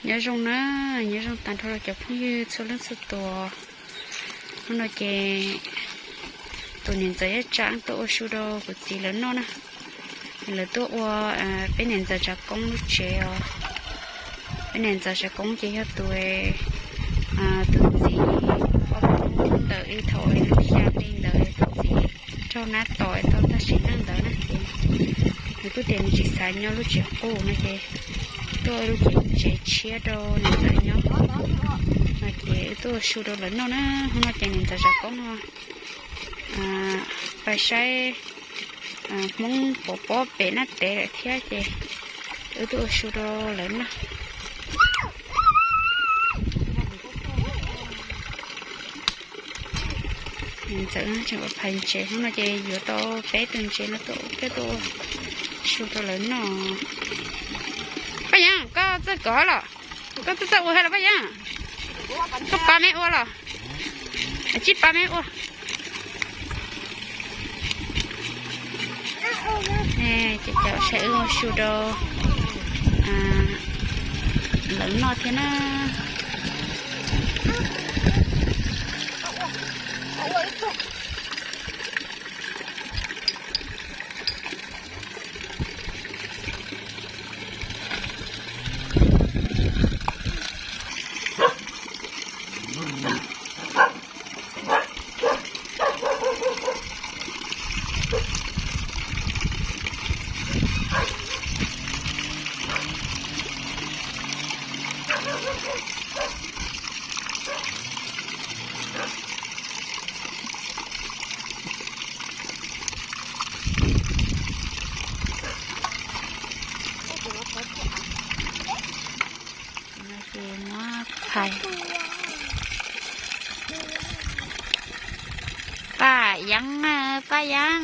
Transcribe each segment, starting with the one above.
Nyob zoo na, nyob zoo tag nrho rau cov phooj ywg txhua leej txhua tus. Hnub no ces tus niam ntxawm Yaj Tsab tuaj ua su rau kuv txiv lawv noj na. Lawv tuaj ua peb niam ntxawm Tsav Koob lub tsev os. Peb niam ntxawm Tsav Koob ces yog tus, tus txiv ob peb ntawm li thaum lub xya hli ntawd tus txiv raug nab tom tau tag sim neej ntawd na ces nws kuj tias nws tsis xav nyob lub tsev qub no ces tuaj lub tsev, tsev tshiab rau niam ntxawm nyob no ces wb tuaj ua su rau lawv noj na. Hnub no ces niam ntxawm Tsav Koob no pais saib Hmoob pov pob pem Nab Tev lawm thiab ces wb tuaj ua su rau lawv noj. Niam ntxawm tseem ua phais ntses, hnub no ces yuav tau peb tug ntses no tuaj, tuaj ua su rau lawv noj. Paj Yeeb, koj txawj kov los? Koj txawj txawj ua thiab los Paj Yeeb? Koj pab meb ua los? Tsib pab meb ua. Ces cov saib wb ua su rau lawv noj thiab na. Ces muab phais. Paj Yeeb, Paj Yeeb.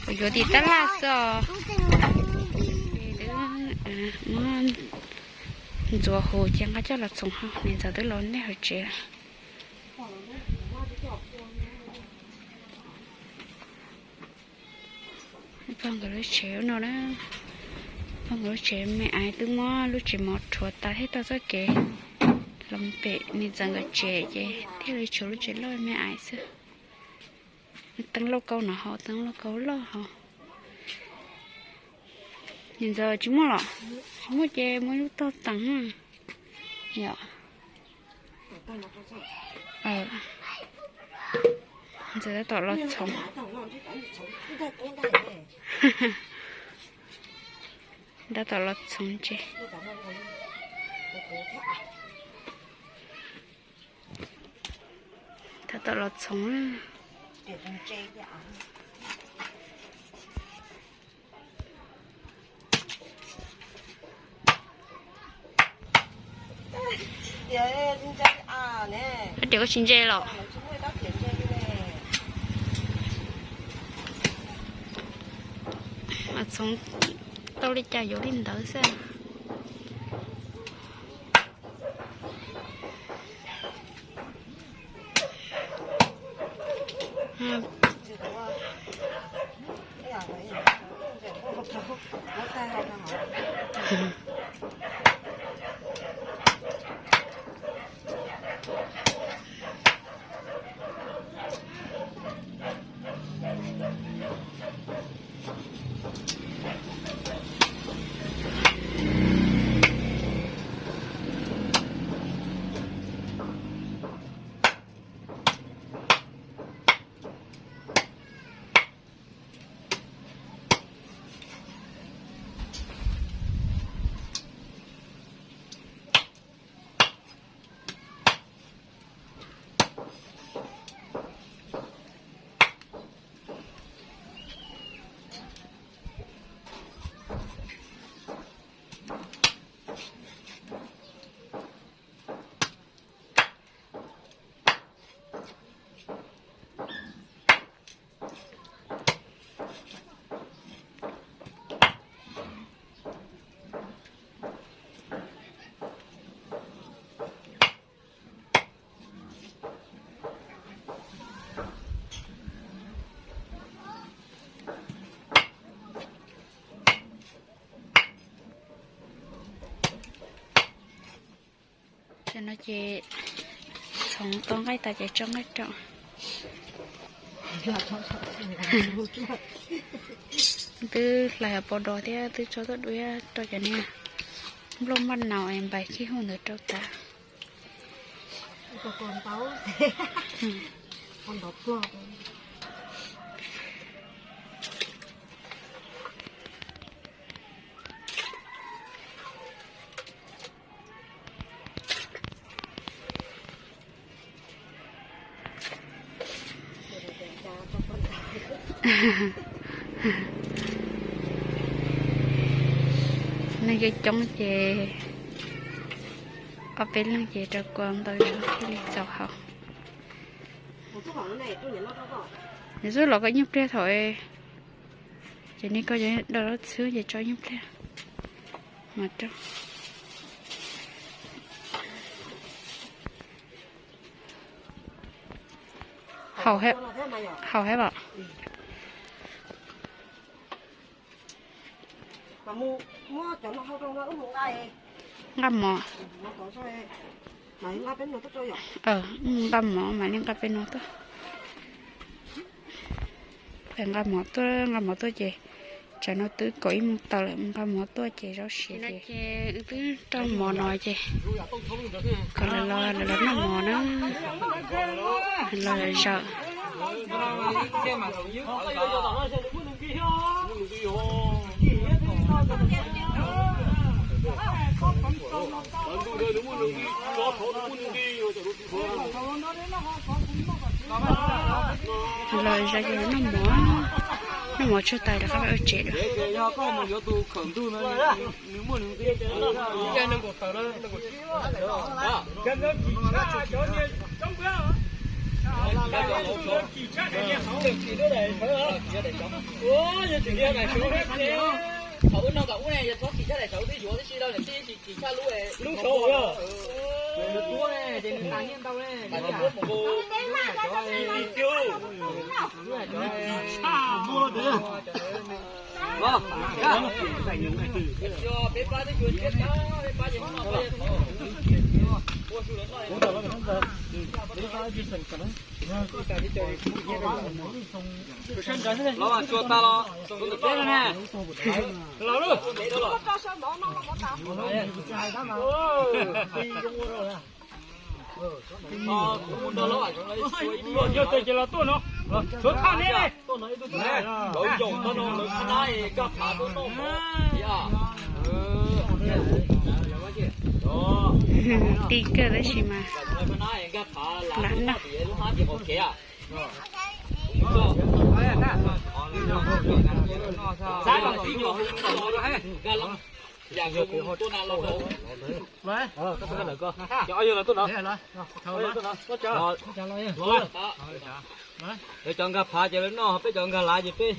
Kuv yuav tim tab laj xwb os. Muab ntxuav huv ces nqa coj los txhoov hauv, niam ntxawm twb los nej hauv tsev lawm. Pog nkawd lub tsev no na, pog nkawd lub tsev me aiv twb muab lub tsev mov rhuav tas thiab tau txoj kev los pem niam ntxawm nkawd tsev ces thiaj li tshuav lub tsev loj me aiv xwb. Teeb lauj kaub no hauv, teeb lauj kaub loj hauv. Niam ntxawm tsis muaj los? Tsis muaj ces muaj ib lub tog teev. Yog ntxawm tab tom los txhoov, tab tom los txhoov ntses. Tab tom los txhoov. Ua cas koj tsis ntse los? Mas txhoov tau li cas yuav li ntawd xwb. No ces txhoov tau nqaij tas ces tso nqaij rau. Twb hlais pov dos thiab twb tso tuaj dua rau cov niag nplooj maj naus es npais khib huj ntawd rau tas. Neeg coob coob ces ob peb leeg ces rau kua ntau zog thiaj li txaus haus. Nws xub los koj ib nyuag pliag thaum ces nej koj do lub txhwb ces tso ib nyuag pliag mas rau. Haus, haus hab los? Nqaj mov. Nqaj mov mam li nqa peb no tuaj. Nqa mov tuaj, nqa mov tuaj ces tsam no twb kaum ib moos tawm lawm, nqa mov tuaj ces zaub siav ces wb twb rau mov no ces kom lawv los, lawv los noj mov na, los zaum. Los zaum ces noj mov, noj mov tshuaj tas rov qab ua tsev dua. Los mas tsuas tas los tus ntawm peb no ne. Yog tes ces los tuaj no, tshuav thaj ne. Lawv yaum tau no lawv qhab nab nkag phav tuaj noj mov. Tij kawg tab sis mas lam noj. Lawv cov nkag phav ces lawv noj, peb cov nkag lav ces peb.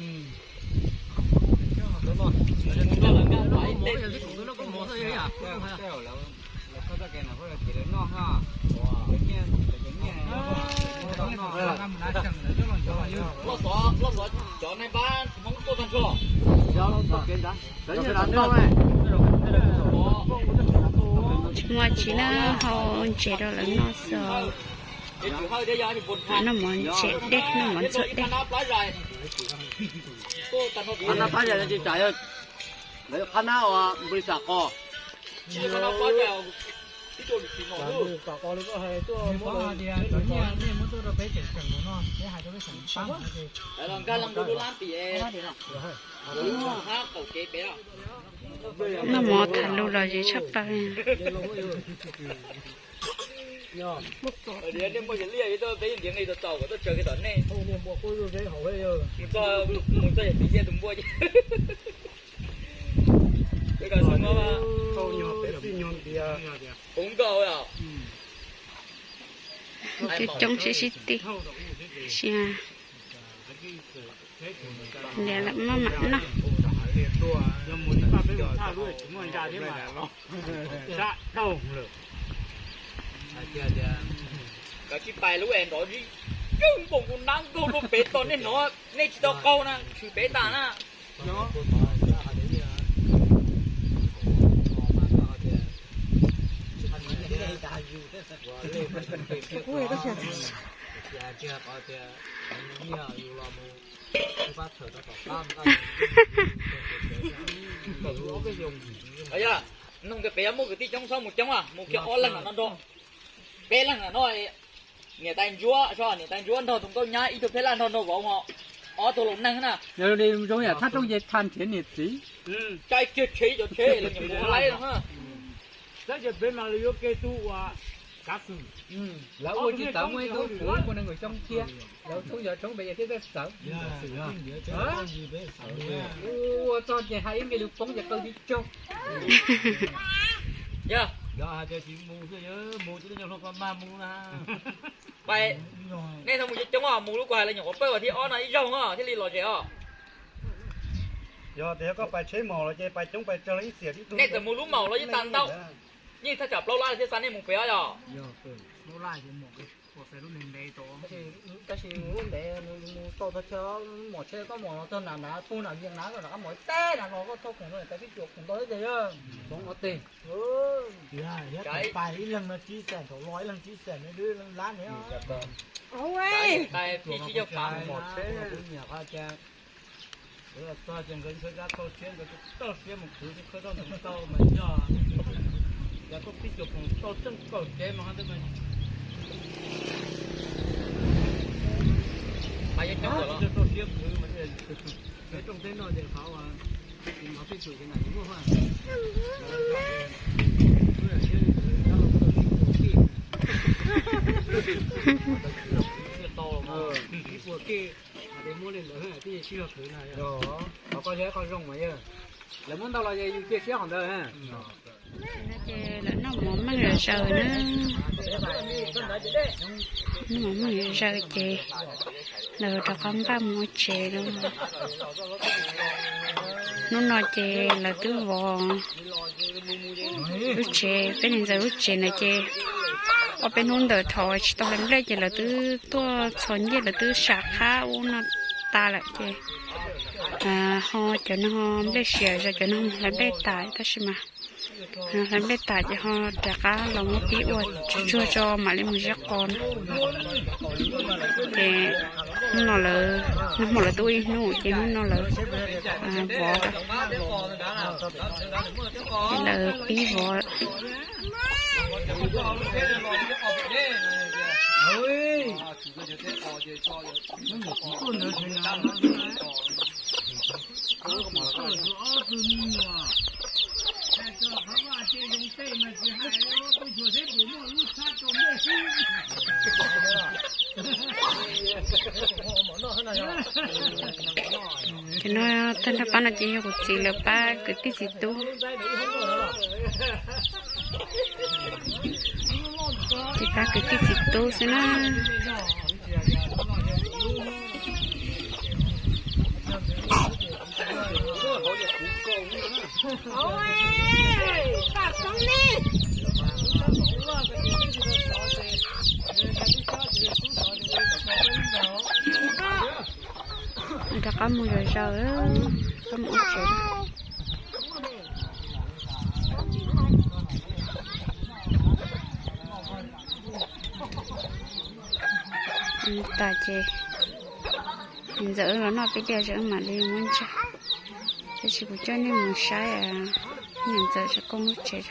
Tsis muaj tsi na, hau ntses rau lawv noj xwb. Noj mov ntses dej, noj mov ntxuag dej. Qhab nab uas nplis xam qos. Noj mov tham lus los zem tshaj plaws. Coob coob sib sib tij, sia, niam lawv maj mam noj. Kav tsij pais lub es nrov zib, yeej npaum nkuj nab nkaug lub pem tod nej hnov, nej tsis tau qaug na, tshwm pem tas na. Nug tias pem yuav muaj kwv tij coob txhob mus coob, mus kiag ob leeg no nrog, peb leeg no. Niam tais ntsuab, niam tais ntsuab nrog tus nkauj nyab ib tug pheb laj nrog nrog vauv ho ob tug laus neeg na. Yog li zoo yam thaj rooj ces tha nrhiav niam txiv. Cov tsheb, cov tsheb los nyuam qhuav laib no. Tab sis peb mas lawv yuav ke tu ua kav xwm. Lawv ua tsis tawv muaj ib tug kuv ua nees nkaum xyoo thiab, lawv tshoob yog tshoob pem yog thiab txawv. Ua txog ces hais ib npe lus poob ces kaw tib tsaug. Yog hais tias tsis mus xwb, mus tsis tau nyuag hluas koj mag mus na. Pais, nej txhob mus coob coob os, mus lub kuv hais los nyuam qhuav pawj vas thiv ob no ib zaug os thiaj li lom zem os. Yog tias yog koj pais tsheb maum los ces pais coob pais tsawg los ib xiam tib tug. Nej txawm mus lub maum los yeej tag ntau. Yeej thaj tsam plaub lab thiaj xa nej mus pem os yog. Tab sis lub ntev mus tau txog chaw, maum tsheb koj maum los txog nram nrad, puag nram Vias Nav koj rov qab maum teb nram los koj thauj khoom no tas pib cuam khoom ntau thiab ces yog. Pais ib leeg no tsib xees, thaum los ib leeg tsib xees, lab ne. Txog ces nkawd ntshaw zab txaus siab, nkawd txaus siab mus khwv thiab khawb tau ntoo tau mas yog, yog tuaj pib cuam khoom tau tseem kaum tsev mas. Txaus siab khwv mas rooj teb no ces qhov Qhov koj zoo mas yog lawv muab ntau los yog yus cia siab qhov ntawd. Ces lawv noj mov meej zom zaws na. Noj mov meej zom zaws ces lawv rov qab npaj mus ua tsev lawm. Hnub no ces lawv twb vov lub tsev, peb niam ntxawm lub tsev ntawd ces ob peb hnub ntawd thaum tsis tau hlais nplej ces lawv twb tuaj txhos ncej, lawv twb sam qhab ub no tas lawm ces ho cov no nplej siav zog, cov no mus hlais nplej tas tab sis mas hlais nplej tas ces ho rov qab los muab pib ua tsuag tsuag tso mam li mus ziab qos no. Ces hnub no lawv, nag hmo lawv twb ua ib hnub ces hnub no lawv vov, ces lawv pib vov. Ces no tag nrho qab no ces yog kuv txiv lawv pab kwv tij txiv tub. Ces pab kwv tij txiv tub xwb na. Rov qab mus zom zaws, rov qab mus ua tsev. Tas ces niam ntxawm wb los noj peb diav zog wb mam li muab ntsa. Tab sis kuv coj nej mus saib niam ntxawm zov kooj lub tsev.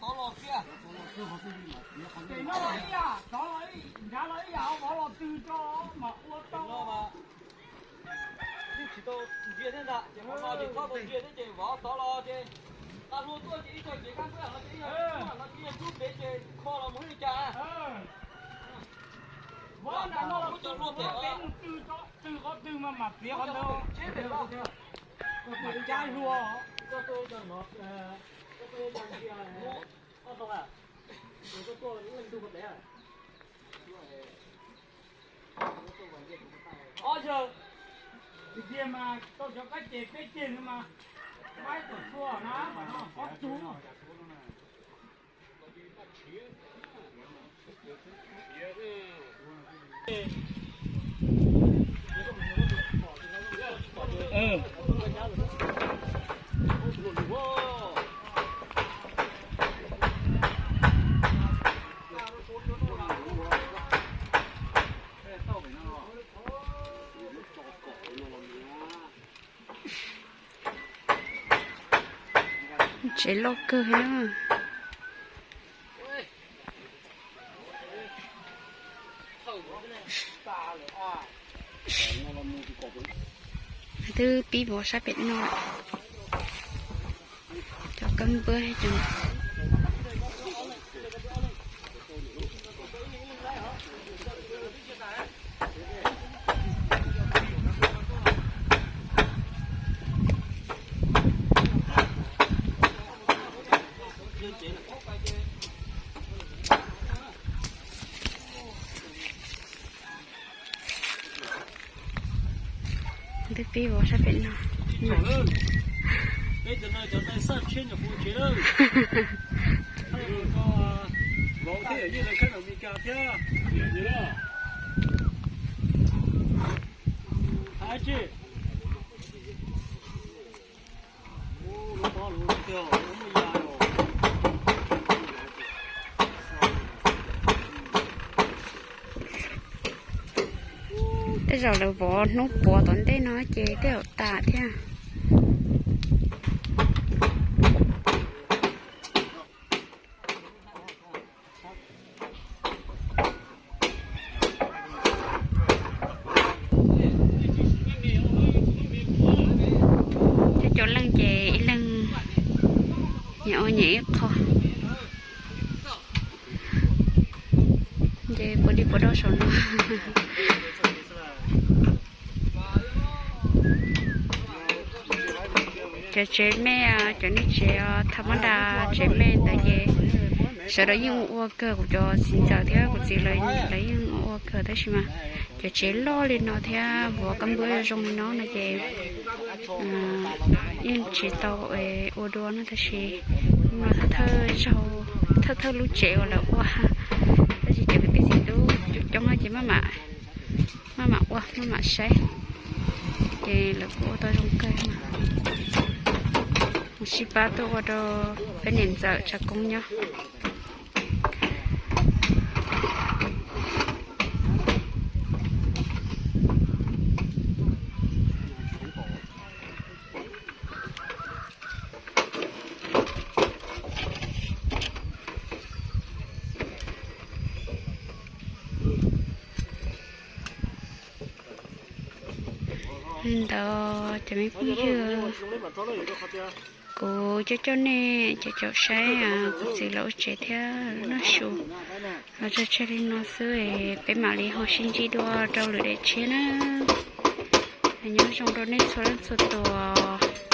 Tov los kiag. Ces no los ib yam, tod los ib, nrad los ib yam, vov los twg tso mas ua tau. Yeej tsis tau ntsia thiab ntag, ces hmo no ces txhob tau ntsia thiab ces vov tod los ces nqa hlua tuaj ces ib co cev kab npwb no ces ib co no ces ib co cub pem ces kho los mus li cas. Vov nram no los twg hlua pem, twg tso twg qhov twg mas mam txiav qhov ntawd. Mas cab hlua. Ob yawg, tiag tiag mas tau cov kab ces peb ceg no mas, maib tuam txhua na, ob tug. Tsev loj kawg thiab. Twb pib vov sab pem no, cov kab npwb cov. Twb pib vov sab pem no. Peb cov no cov tais xaj tshiab nyuam qhuav tsev lawm. Vauv thiab yawm yij lawv khab nram Meskas thiab. Hais tsis. Tej zaum lawv vov hnub puav tom ntej no ces tej zaum tas thiab. Tej cov leej ces ib leeg nyiam ua nyiam ib qho. Ces puas dig puas do saum no. Cov tsev me, cov niag tsev tha mab da, tsev me ntawd ces sawv daws yeej ua kawg, kuv cov txiv ntxawm thiab kuv txiv lawv yeej ua kawg, tab sis mas cov tsev loj li no thiab vov kab npwb zoo li no no ces yeej tsis tau ua dua no, tab sis no thawj thawj lub tsev uas lawv ua, tab sis cov kwv tij txiv tub coob coob ces maj mam, maj mam ua maj mam saib, ces lawv kuj ua tau zoo kawg. Mus sib pab tuaj ua rau peb niam ntxawm tshav koob nyob. Ntawd cov me phooj ywg, kuv coj coj nej cov caum saib kuv txiv lawv ua tsev thiab noj su los tso tseg li no xwb, peb mam li ho sib ntsib dua rau lwm daim tshiab na. Nyob zoo rau nej txhua leej txhua tus.